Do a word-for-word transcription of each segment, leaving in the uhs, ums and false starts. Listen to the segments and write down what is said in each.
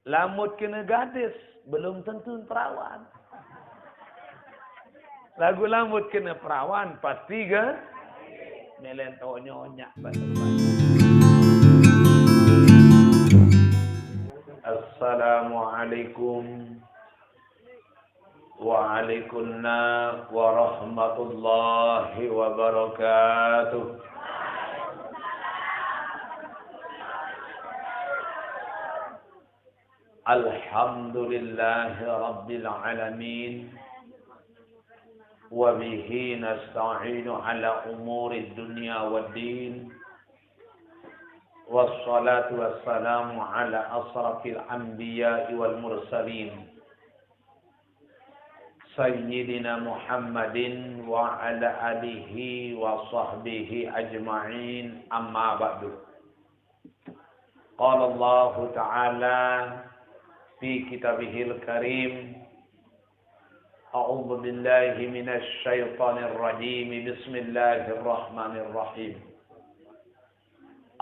Lamun kena gadis, belum tentu perawan. Lagu lamun kena perawan, pasti ga? Melen to nyonya. Assalamualaikum. Waalaikumsalam warahmatullahi wabarakatuh. Alhamdulillahi rabbil alamin. Wa bihi nasta'inu ala umuri dunya waddin. Wassalatu wassalamu ala asrafil anbiya'i wal mursalin. Sayyidina Muhammadin wa ala alihi wa sahbihi ajma'in, amma ba'du. Qala Allahu ta'ala fi kitabihil karim, a'udzu billahi minasy syaithanir rajim. Bismillahirrahmanirrahim.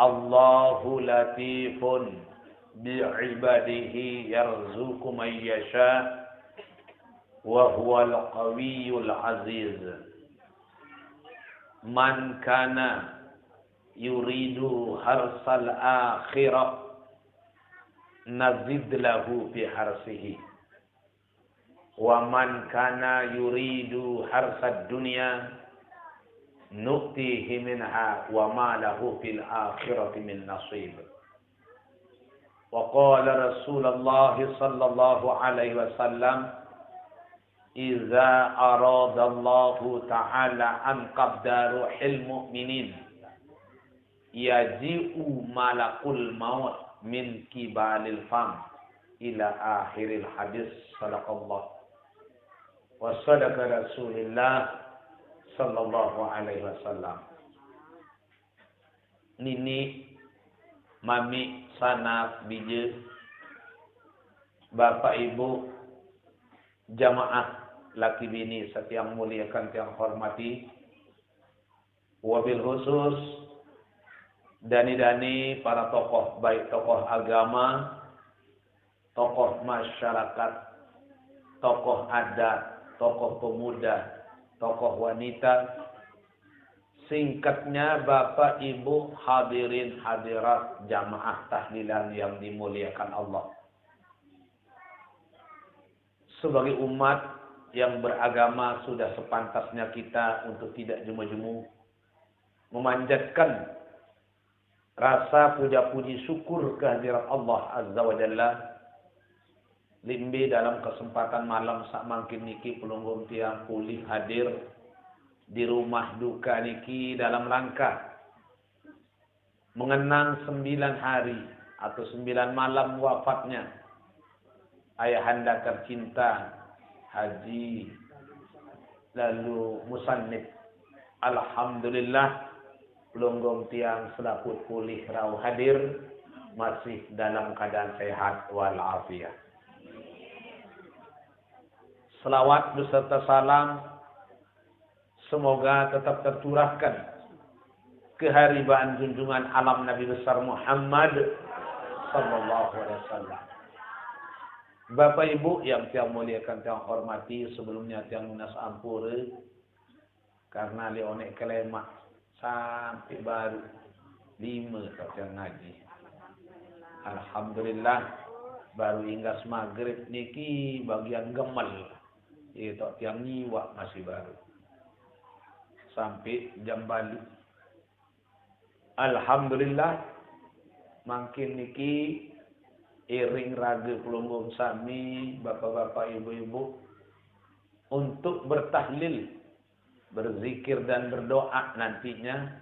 Allahu latifun bi'ibadihi yarzuqu man yasha wa huwal qawiyyul aziz. Man kana yuridu harsal akhirah nazid lahu fi harsihi. Wa man kana yuridu harsad dunya nu'tihi minha wa ma lahu fil akhirati min nasib. Wa qala Rasulullah sallallahu alaihi wasallam, "Idza aradallahu ta'ala an qabda ruhil mu'minin, yaji'u malakul maut min kibalil fam," ila akhiril hadis. Sadaqallah. Wa sadaqa Rasulillah sallallahu alaihi wasallam. Nini, mami, sanak, bije, bapak ibu, jamaah, laki bini, satiang muliakan, tiang hormati. Wabil khusus, dani-dani para tokoh, baik tokoh agama, tokoh masyarakat, tokoh adat, tokoh pemuda, tokoh wanita. Singkatnya, Bapak Ibu hadirin hadirat jamaah tahlilan yang dimuliakan Allah. Sebagai umat yang beragama, sudah sepantasnya kita untuk tidak jemu-jemu memanjatkan rasa puja puji syukur kehadirat Allah Azza wa Jalla. Limbe dalam kesempatan malam sak mangkin niki pelungguh tiang pulih hadir di rumah duka niki dalam rangka mengenang sembilan hari atau sembilan malam wafatnya ayahanda tercinta Haji Lalu Musannif. Alhamdulillah, pelungguh tiang selaput pulih rauh hadir, masih dalam keadaan sehat wal afiat. Selawat beserta salam semoga tetap tercurahkan keharibaan junjungan alam Nabi besar Muhammad sallallahu alaihi wasallam. Bapak Ibu yang tiang muliakan, tiang hormati, sebelumnya tiang nunas ampura karena le onek kelemak sampai baru lima tak tiang ngaji. Alhamdulillah, baru inggas maghrib niki bagian gemel. Itu tiang nyiwak masih baru. Sampai jam balu. Alhamdulillah, mangkin niki iring raga pelungguh sami, bapak-bapak, ibu-ibu, untuk bertahlil, berzikir dan berdoa nantinya,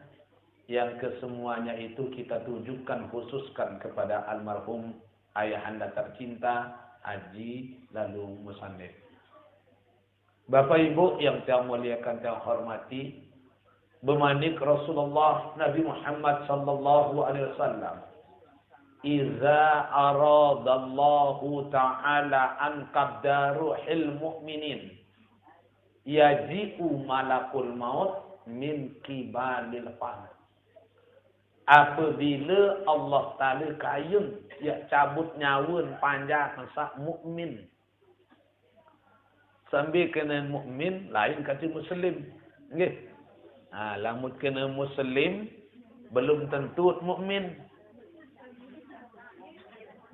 yang kesemuanya itu kita tujukan khususkan kepada almarhum ayahanda tercinta Haji Lalu Musannif. Bapak Ibu yang tiang muliakan, tiang hormati, bemanik Rasulullah Nabi Muhammad sallallahu alaihi wasallam, "Iza aradallahu ta'ala an qabda ruhil mu'minin, yaji'u malakul maut min kibalil fam." Apabila Allah Ta'ala kayun Ya, cabut nyawa panjang saq mukmin. Sambil kene mukmin, lain kance muslim. Nggih. Ha, lamun kene muslim, belum tentu mukmin.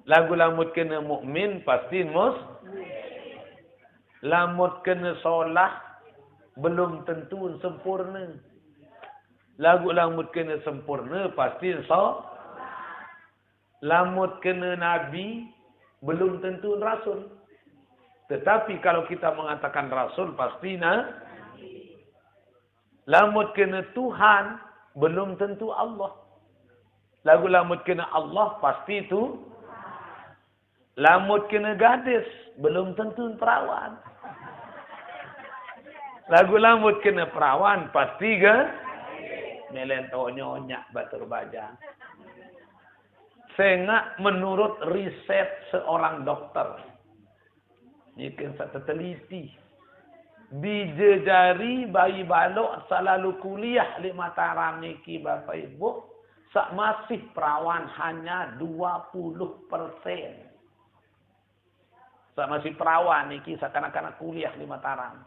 Laguq lamun kene mukmin, pasti mus-, lamun kene solah, belum tentu sempurna. Laguq lamun kene sempurna, pasti so-, lamun kene nabi, belum tentu rasul. Tetapi kalau kita mengatakan rasul, pasti na-, lamun kene Tuhan, belum tentu Allah. Laguq lamun kene Allah, pasti tu. Lamun kene gadis, belum tentu perawan. Laguq lamun kene perawan, pasti ga-, melen tonyo nyak batur bajang. Sengaq menurut riset seorang dokter, niki saq teteliti, bije jari bayi balok saq lalo kuliah leq Mataram niki, Bapak Ibu, saq masih perawan hanya dua puluh persen. Saq masih perawan niki, saq kanak-kanak kuliah leq Mataram,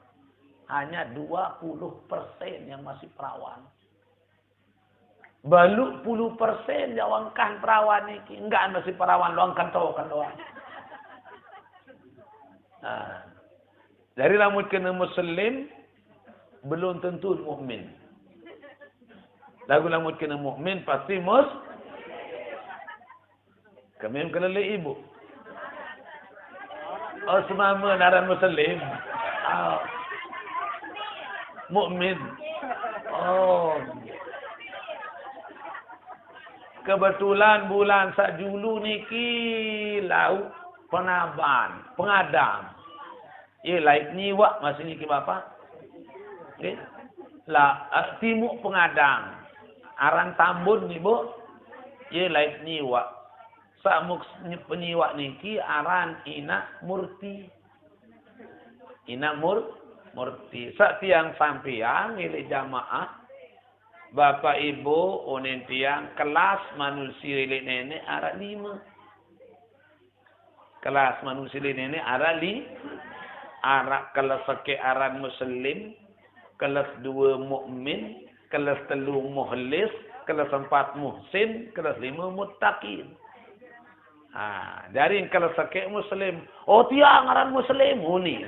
hanya dua puluh persen yang masih perawan. Baluq puluh persen jaq wah engkah perawan niki, enggak masih perawan, loang kentokan doang. Nah, jari lamun kene muslim, belum tentu mukmin. Laguq lamun kene mukmin, pasti mus-, Kemem kelelek ibu. Oh, semame aran muslim. Oh. Mukmin. Oh. Kebetulan bulan saq julu niki lauq Penaban, Pengadang. Ye, laeq Nyiwaq masih niki, Bapak. Nggih. La, eh, timuq Pengadang. Aran Tambun, Ibu. Ye, laeq Nyiwaq. Saq muk-, penyiwaq niki aran Inaq Murti. Inaq Mur-, Murti. Saq tiang sampeang, ngilik jamaah, Bapak Ibu, unin tiang kelas manusie leq neneq araq lime. Kelas manusie leq neneq araq li-, araq kelas sekeq aran Muslim, kelas due Mukmin, kelas telu Mukhlis, kelas empat Muhsin, kelas lime Muttaqin. Ha, jari kelas sekeq Muslim. "Oh, tiang aran Muslim," muni.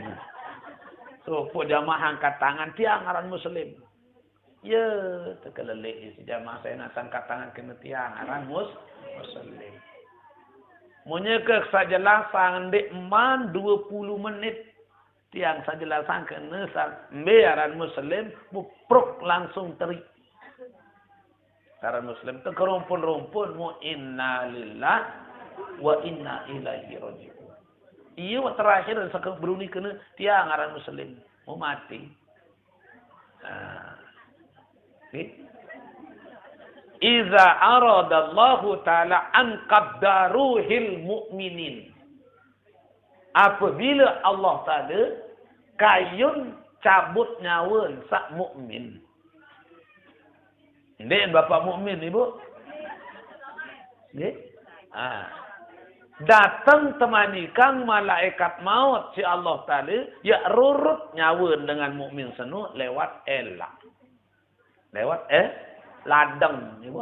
Sopoq jamaah angkat tangan, "Tiang aran Muslim." Ye, tekeleleq isiq jamaah saq nat angkat tangan kene tiang aran mus-, Muslim. Munye ke saq jelasang ndeqman due puluh menit, tiang saq jelasang kene saq mbe aran Muslim, mupruk langsung teri. Aran Muslim tekerumpun-rumpun mu inna lillah wa inna ilaihi raji'un. Iye, wah terakhir saq beruni kene tiang aran Muslim, mu mati. Nah. Nggih. Iza aradallahu ta'ala an qabda ruhil mu'minin. Apabila Allah Ta'ala kayun cabut nyawa saq mukmin. Ndeq, Bapak mukmin, Ibu? Nggih. Ah. Dateng temanikang malaikat maut siq Allah Ta'ala, yaq rurut nyawe dengan mukmin seno lewat elaq. Lewat, eh, ladeng, Ibu.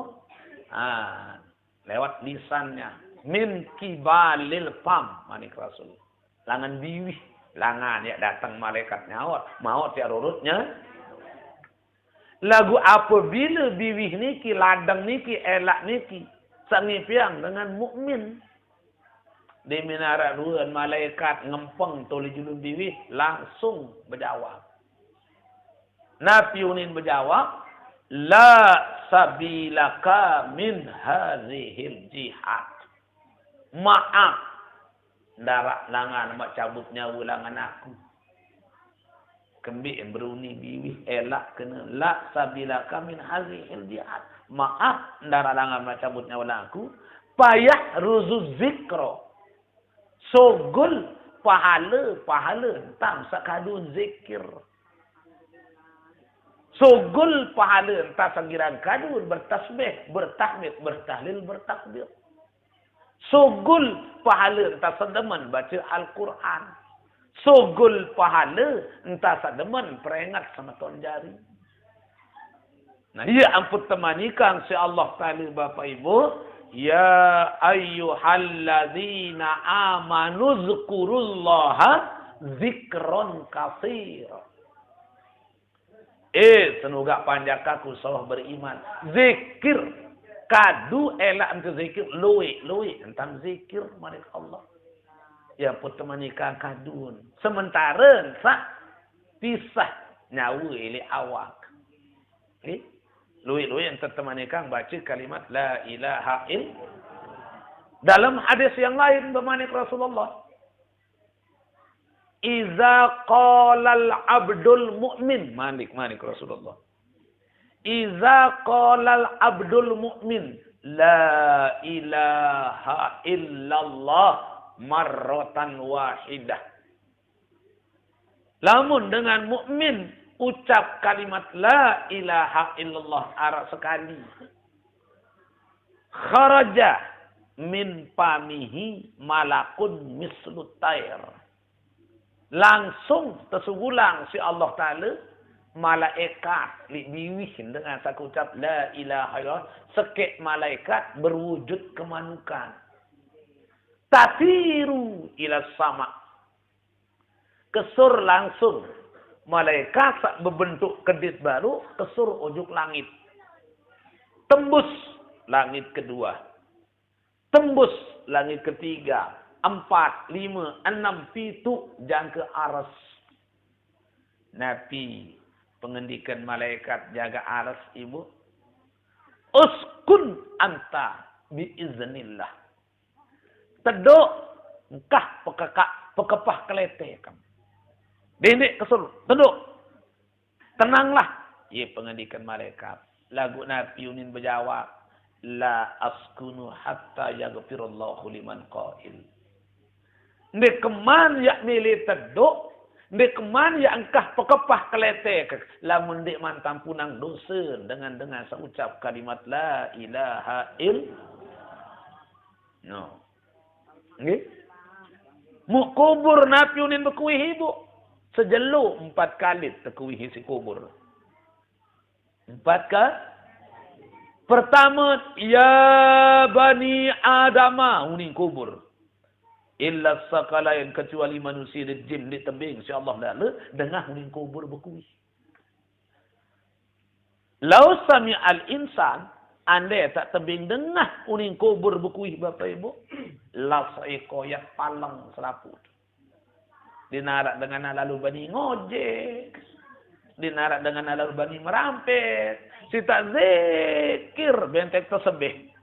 Ah, lewat lisannya. Min kibalil fam, manik Rasul. Langan biwih, langan yaq dateng malaikat nyaut, maut yaq rurutnya. Laguq apabile biwih niki, ladeng niki, elaq niki, saq ngipiang dengan mukmin. Demen araq ruen malaikat ngempeng tole julun biwih, langsung bejawab. Napi unin bejawab, "La sabilaka min hazihil jihad." Maaf, ndaraq langan maq cabut nyawe langan aku. Kembeq beruni biwih elaq kene, "La sabilaka min hazihil jihad." Maaf, ndaraq langan maq cabut nyawe langan aku. Payah ruzuz zikro. Sugul pahale-pahale entan saq kadun zikir. Sugul pahale entan saq girang kadun bertasbih, bertahmid, bertahlil, bertakbir. Sugul pahala entah sedemen baca Al-Quran. Sugul pahala entah sedemen peringat semeton jari. Nah, iya ampun temanikang si Allah Ta'ala, Bapak Ibu, "Ya ayyuhalladzina amanu zkurullaha zikron katsira." Eh, senugak panjakaku sawah beriman. Zikir. Kadu elak ente zikir, luwek-luwek entan zikir maring Allah. Ya pun temanikang kadun. Sementara sa pisah nyawa ili awak. Eh? Luwek-luwek ente temanikang baca kalimat la ilaha ill. Dalam hadis yang lain bemanik Rasulullah, "Iza qalal abdul mu'min," manik, manik Rasulullah. "Iza qalal abdul mu'min, la ilaha illallah marratan wahidah." Lamun dengan mukmin ucap kalimat la ilaha illallah arak sekali, kharaja min famihi malakun mislu tair. Langsung tesugulang si Allah Ta'ala malaikat li biwih dengan sakucap la ilaha illallah, sekek malaikat berwujud kemanukan. Tatiru ila sama. Kesur langsung. Malaikat sak bebentuk kedit baru, kesur ujuk langit. Tembus langit kedua. Tembus langit ketiga. Empat, lima, enam, pitu, jangka aras. Napi pengendikan malaikat jaga aras, Ibu? "Uskun anta biiznillah." Teduk, engkah pekekak, pekepah kelete kam. Dendik kesur, teduk. Tenanglah, ye pengendikan malaikat. Lagu napi unin bejawab, "La askunu hatta yaghfirallahu liman qail." Ndekeman yak milih teduk, ndekeman yak engkah pekepah kelete ke, lamun ndekeman tampunang dosa dengan, dengan seucap kalimat la ilaha ill. No. Nggih. Muk kubur napi unin bekuih, Ibu? Sejelo empat kali tekuih isi kubur. Empat kali. Pertama, "Ya bani Adama," uning kubur. "Illa sakalain," kecuali manusia dan jin, ditebing si Allah Taala dengah uning kubur bekuih. "Lau sami al insan," andai tak tebing dengah uning kubur bekuih, Bapak Ibu, "la saiko," ya paleng selapuh. Dinarak dengan lalu bani ngojek. Dinarak dengan lalu bani merampet. Sitak zikir bentek tesebih.